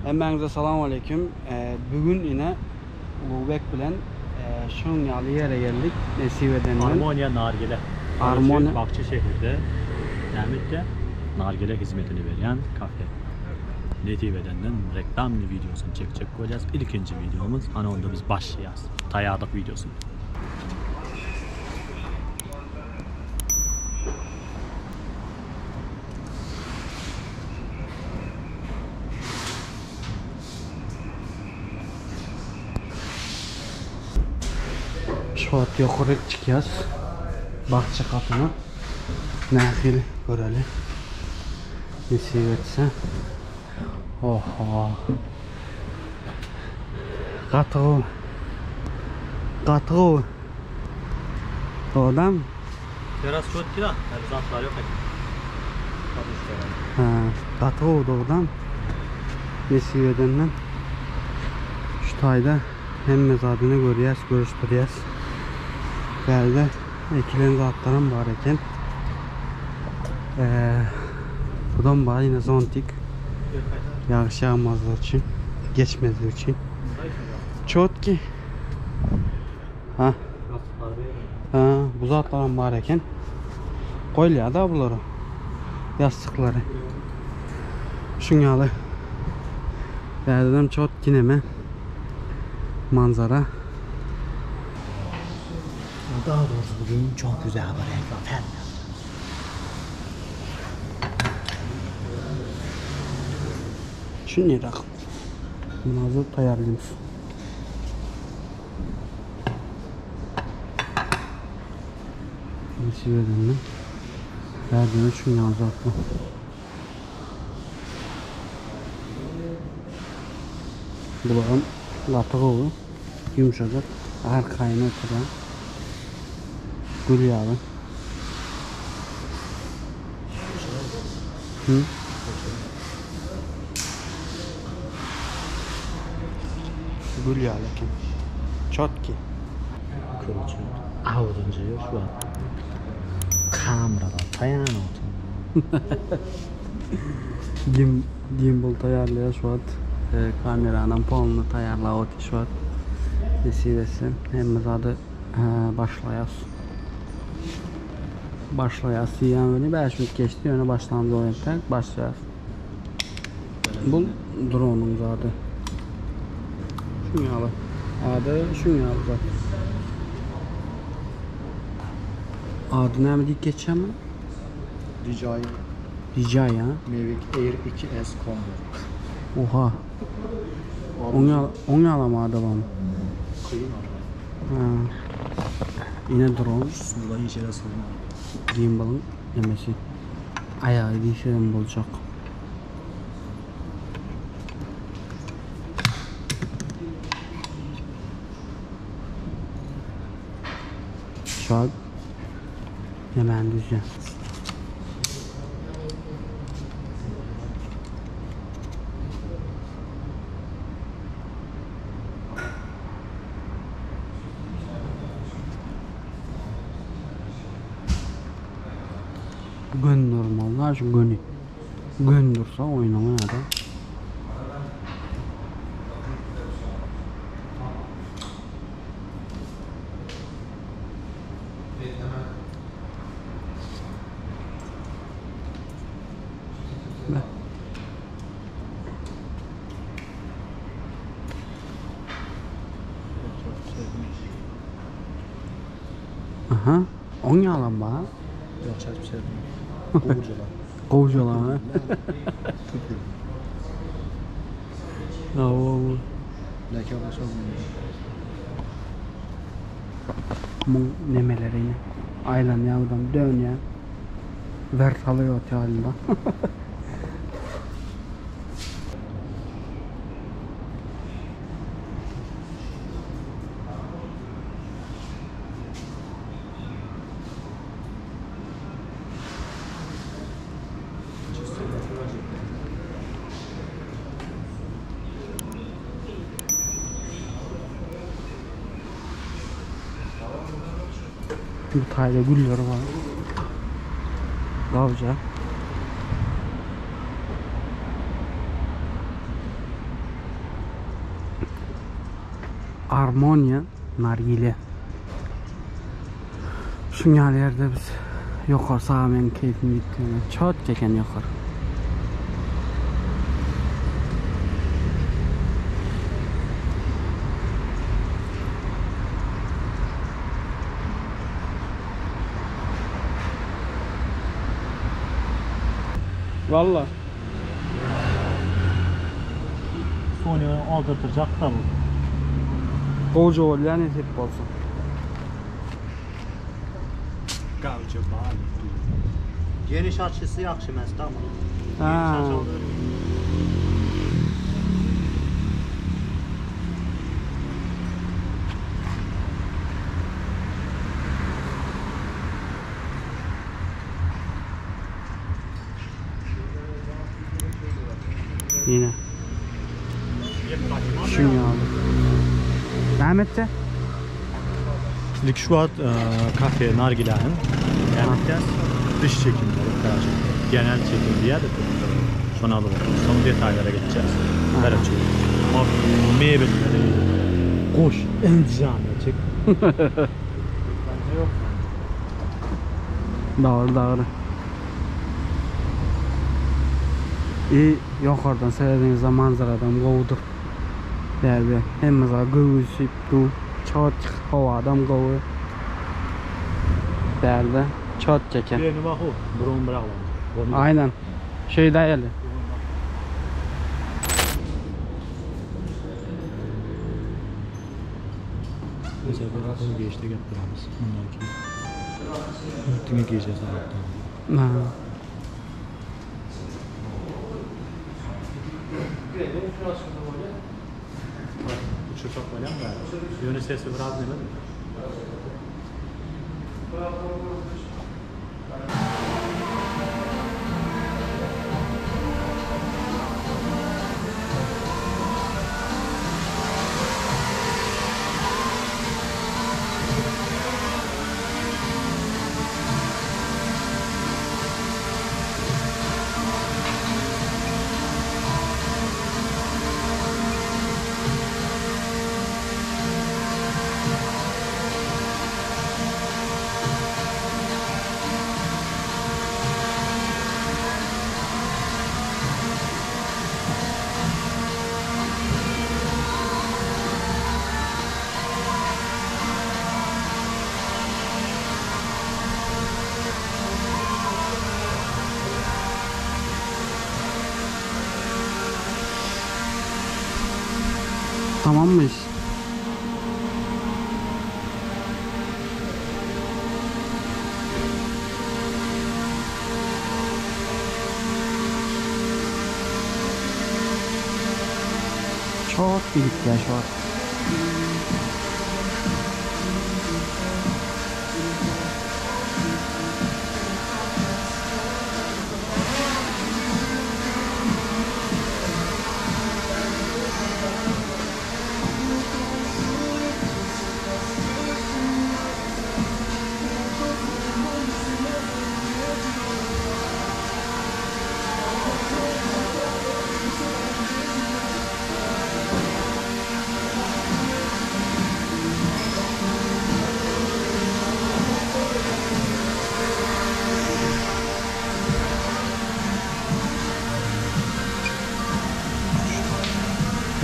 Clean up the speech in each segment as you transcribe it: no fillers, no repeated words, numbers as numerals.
Hemmäňize salam aleýkum. Bu gün ine Ulugbek bilen şuň ýaly ýere geldik. Nesip edenden. Armoniýa nargile. Armoniýa. Bahçeşehirde näme etýär? Nargile hizmetini berýän kafe. Nesip edenden reklamny wideosyny çekjek bolýas. Ilkinji wideomyz. Ana onda biz başlaýas. Taýýarlyk wideosyny. Şu wagt ýokaryk çykýas. Bahçe gatyna. Nähili göreli. Nesip etse. Oho. Gaty gowy. Gaty gowy. Dogrudanmy? Teras çotki da, hali zatlar ýok eken. Ha, gaty gowy dogrudan. Nesip edenden. Şu taýda hemme zadyny görýäs, görüşdirýäs. Bärde ekilen zatlaram bar eken. Ee, budam bar ýene zontik. Ýagyş ýagmazlygy üçin, geçmezligi üçin. Çotki. Ha. Ha, bu zatlaram bar eken. Goýulýar da bulara. Ýassyklary. Şuň ýaly. Bärdenem çotki neme. Manzara. Daha doğrusu bugün çok güzel bir reklam. Şu nirek? Münazır taýýarlaýmyş. Nesip edende. Bärden şuň ýaly zatlar. Bularam gaty gowy. Ýumşajyk, arkaýyn oturýan. Gül ýaly. Hı? Gül ýaly eken. Çotki. Köçe awzynjy şu wagt kamerada taýan otur. Gim gimbal taýýarlaýar şu wagt. Kameranam polny taýýarlap otyr şu wagt. Nesip etse hemme zady başlaýas. Başlaýas diýýän weli 5 minut geçdi ýöne başlamzok entek başlaýas. Bu dronuň zady. Şuň ýaly. Ady şuň ýaly zat. Ady näme diýip geçýärmi? DJI DJI ha? Mavic Air 2S Combo. Oha. Oň ýaly, oň ýalam ady barmy? Kıyın abi. Ha. Ine drone. Suwdan içere sygmaz. Gimbalyň nemesi. Aýagy diýsem boljak. Şu an hemen düzeceğim. Gön durmalylar şu göni. Gön dursa oýnaňa ýa-da. Aha, oň ýalam bar. Yok çarpı şey Gowjalar. Gowjalar ha. Hawa. Leke başa Muň nemeleri ine. Aýlanýar budam dönýär. Wertolýot ýalynda. Bu taýda güller bar. Gawja. Armoniýa nargile. Şuň ýaly ýerde biz ýokary saga meň keýpim gitdi. Çot eken ýokary. Valla. Sony aldırtacak da bu. Gowja bolýar nesip bolsa. Gavcı bali. Geniş açısı yaxşı məs tamam. Ha. Geniş açı olur. Ýene. Şuň ýaly. Näme etdi? Şimdi şu an e, kafe Nargile'nin yani dış çekimleri birazcık genel çekim diye de Son alalım. Son detaylara geçeceğiz. Böyle çekim. Ama mebelleri koş encam çek. Bence yok. Dogry dogry. I ýokardan seredeniňizde manzaradan gowudyr. Bärde hemme zat göwüşip dur. Çot howadam gowy. Bärde çot eken. Birini bak o. Drone bırakalım. Aynen. Şey daýaly. Mesela bunu geçti getiramiz. Bundan ki. Dine giyeceğiz zaten. Ha. Uçursak falan mı? Yönü sesi biraz ne mi? Tamammış. Çok bir ihtiyaç var.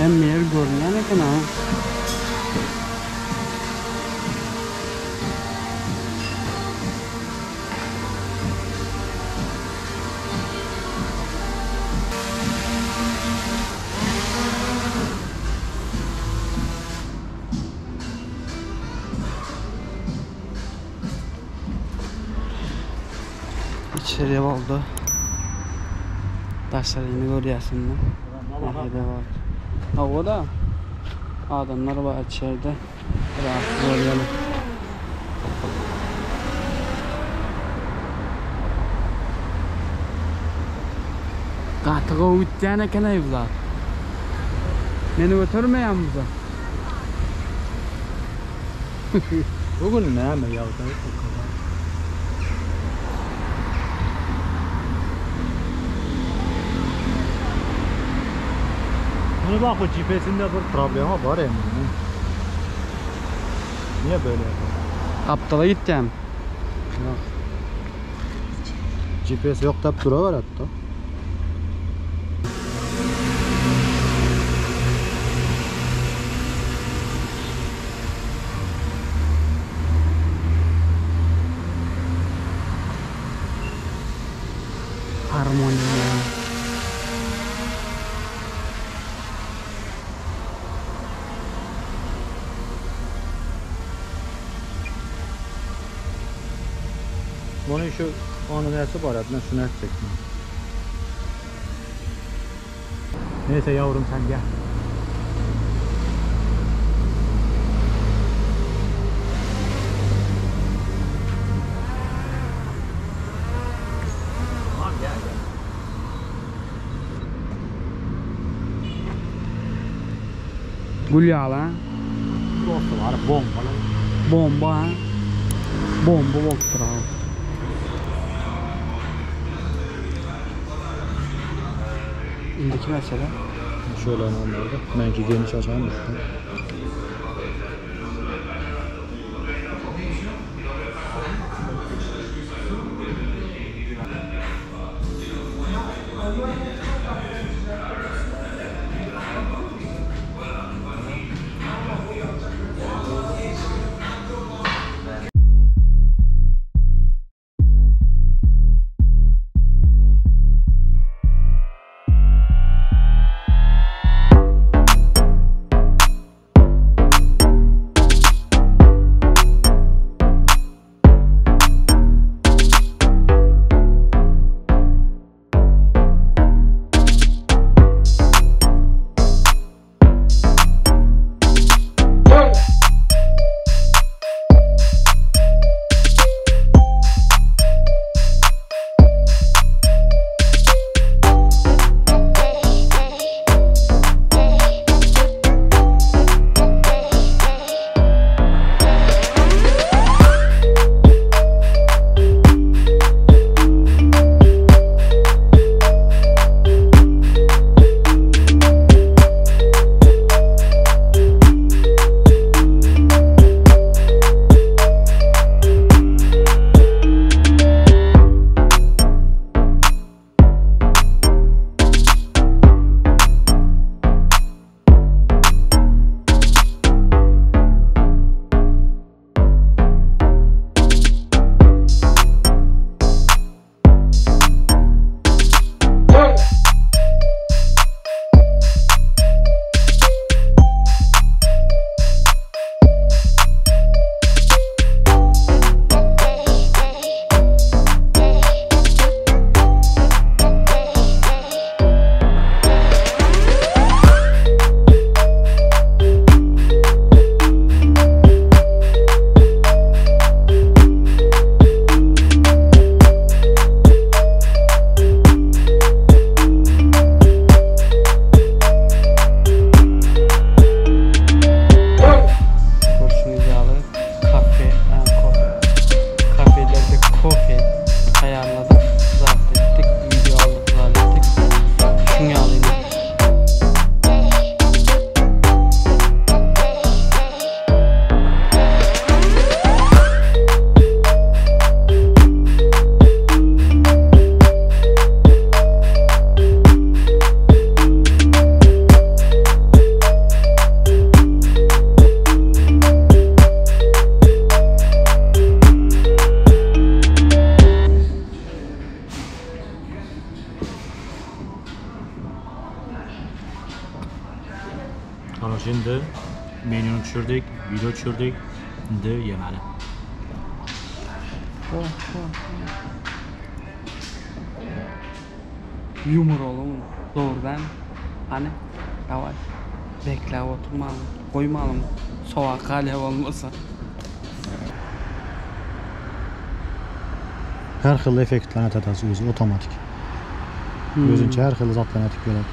Hemme ýer görünýän eken ha. İçeri oldu. Daşlaryny görýärsiň. Nähili var. Ha o da adamlar var içeride. Rahatsız bolýarlar. Gaty gowy gitýän eken aý bu zat. Meni götermeýän bu zat. Bugün näme ýagdaý o kadar? Bunu bak o GPS'inde bir problema var eminim. Niye böyle yapıyorsun? Gapdala gitýämi? Yok. GPS yok tap dura var hatta. Harmoniýa. Bunun şu onun nesi var ben şunu edecektim. Neyse yavrum sen gel. Tamam gel gel. Gül ýaly ha? Dostu var bombalı. Bomba ha? Bomba bolupdyr ha. Indiki mesele Şöyle onlarda. Benki geniş açalım. Görşüňiz ýaly kafe, kofe. Kafelerde kofe taýýarladyk, zat etdik, video aldyk, zat etdik. Şuň ýaly indi. Ana şimdi menüni düşürdük, video düşürdük. Şimdi yemeli. Oh, oh. Yumur oğlum. Doğrudan. Hani yavaş. Bekle oturmalım. Koymalım. Soğuk alev olmasa. Her xil effektlerini atacağız özü otomatik. Özünce her xil zatlarını atıp görelim.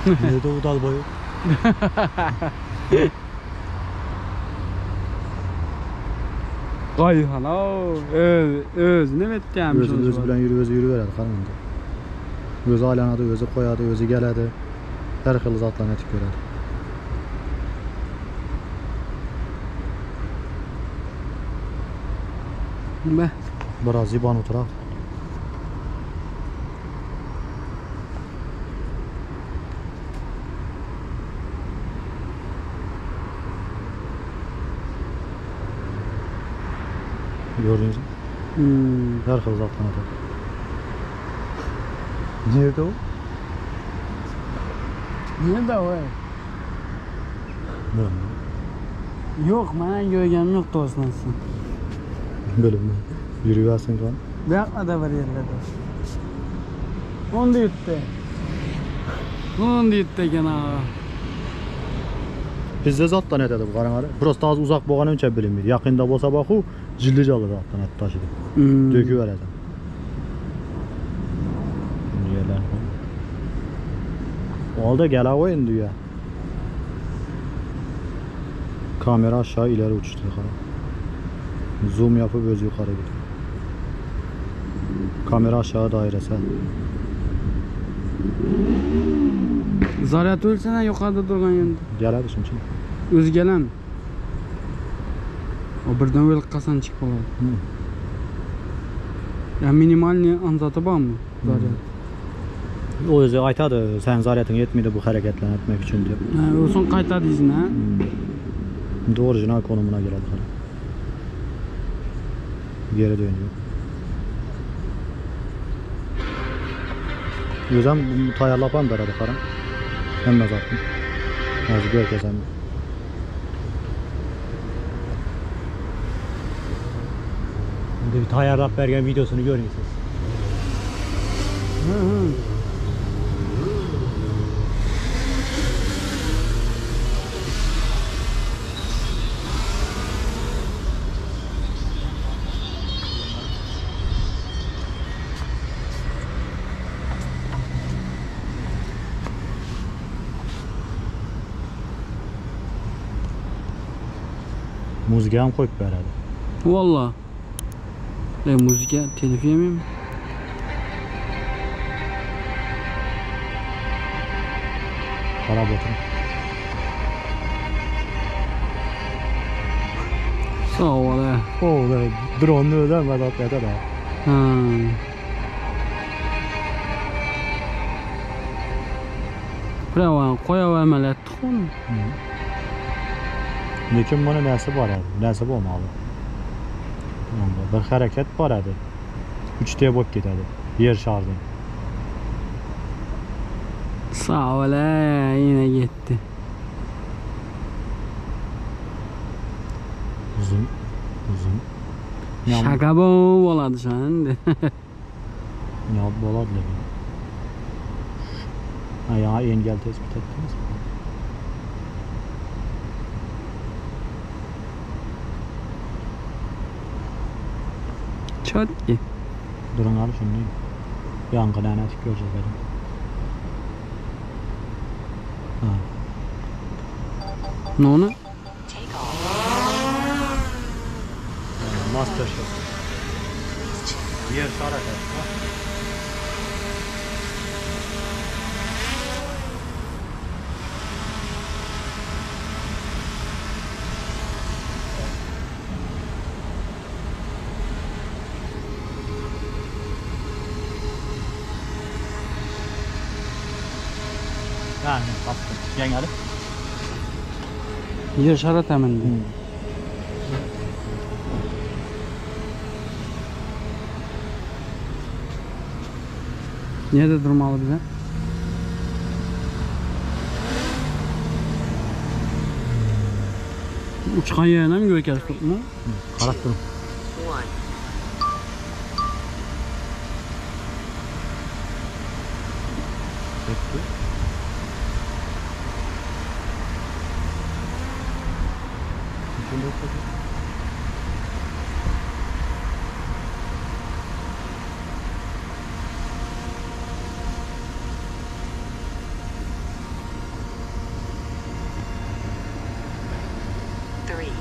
Ne de udal boyu. Gaýhana öz özüne etýämiş. Özü özü bilen yürü özü yürü verdi karnında. Özü aylanadı, özü koyadı, özü geledi. Her xil zatlarını atıp görelim. Be. Biraz iban oturak. Gördünüz mü? Her xil zatdan atar. Nerede o? Nerede o? Bilmem. Yok, ben görgenim yok dostum. Bilmem. Yürüyersin kan. Bu yoqda da bir yerlerde. Onu da yuttu. Onu da yuttu gene abi. Bizde zatdan etedi bu qaranarı. Burası az uzak bolğanı üçün bilinmir. Yakında bolsa baxu, cilli calı zatdan et taşıdı. Döküverəsən. Şimdi yerlerini koy. Oldu gel o indi ya. Kamera aşağı ileri uçtu yukarı. Zoom yapıp özü yukarı gidiyor. Kamera aşağı dairesel. Zaryad ölsene yukarıda durgan yerinde. Gel hadi şimdi. Özü gelen. O birden öyle kasan çık boladi. Ya minimalni anzatı var mı? Zaryad. O özü aytadı sen zaryadın yetmedi bu hareketlerini etmek için diyor. Ha, o son kaytadı izine. ha? Doğru orijinal konumuna geldi. Geri dönüyor. Özem bu tayarlapan beredi karım. Hemen zaten. Az görkezem. Şimdi bir tayarlap bergen videosunu görün siz. Hı hı. Muzika ham qo'yib beradi. Valla. E, muzika telif yemiyor mu? Qarab o'tiring. Sağ ol. he. O, dronni o'zi ham mazot etadi. Ha. Bravo, qo'yavermalatdi uni. Lekin buni nasi bor edi? Nasi bo'lmadi. Bir harakat bor edi. 3D bo'lib ketadi. Yer sharining. Sağ ol, he, yine gitti. Uzun, uzun. Şaka bu bo'ladi şimdi. Ne bo'ladi lekin. Ha, ya engel tespit ettiniz mi? Çok iyi. Durun abi şimdi. Yangın anet görecek adam. Ha. Ne onu? Master Chef. Yer şarı Yani bastım. Gel hadi. Yer şarı temindi. Nerede durmalı bize? Uçkan yerine mi göreceğiz mu? Qarab durun. One. Peki. İçinde oturdu. Three,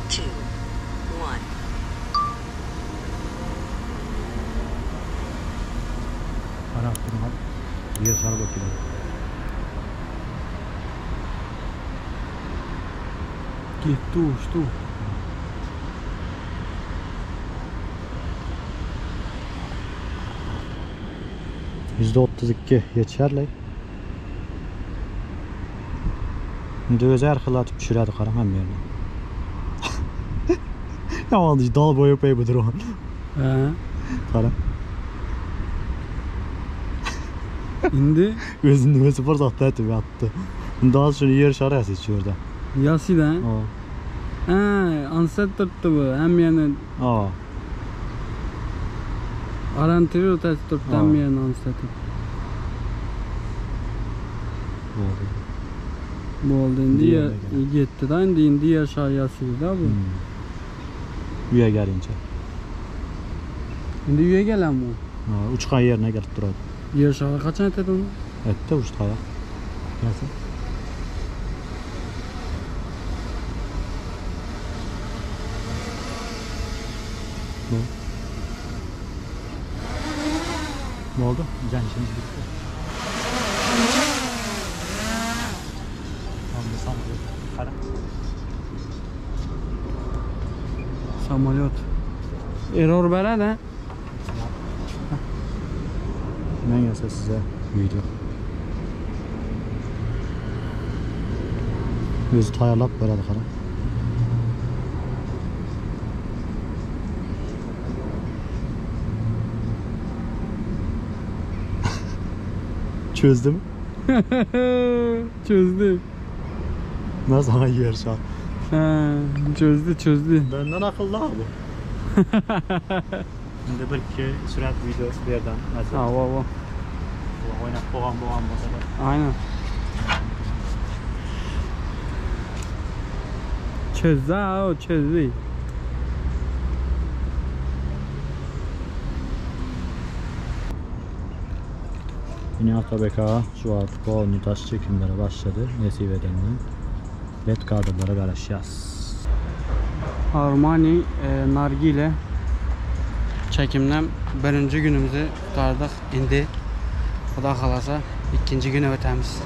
two, one. Qarab durun hadi. Yer şarı bakıyor. Gitti uçtu. %32 geçerli. Indi özi her xil atıp düşürerdi qaram hem yerine. Ya oldu dal boyu pey bu drone. He. Qara. Indi Özünü özü fırsatda etip attı. Daha şunu yer şarı seçiyor da. Yasida. Aa. He, anset tuttu bu. Hem yani Aa. arantiri ötesi tuttu hem Ha. yani anset. Oldu. Bu oldu indi Indi ya yerine gel. gitti da indi indi yaşa yasida da bu. Hmm. Üye gelince. Indi üye gelen bu. Ha, uçkan yerine gelip duradi. Yaşa kaçan etedi onu? Etti uçtu ayak. Gelsin. Ne? Ne oldu? Can işimiz bitti. Tamam, samolyot. Kara. Samolyot. Error beradi ha. Ben gelse size video. Özü tayarlap beradi kara. Çözdü mü? çözdü. Nasıl sana yer şu an? He, çözdü çözdü. Benden akıllı abi. Şimdi bir iki sürat videosu bir yerden. Mesela. Ha, va va. Oynat boğan boğan boğan. Aynen. Çözdü ha o çözdü. Yine ATBK şu artık o taş çekimlere başladı. Nesip edenle. LED kadrlara karışacağız. Armani e, nargile çekimden birinci günümüzü kurtardık. Indi Xuda xalasa ikinci günü ötemiz.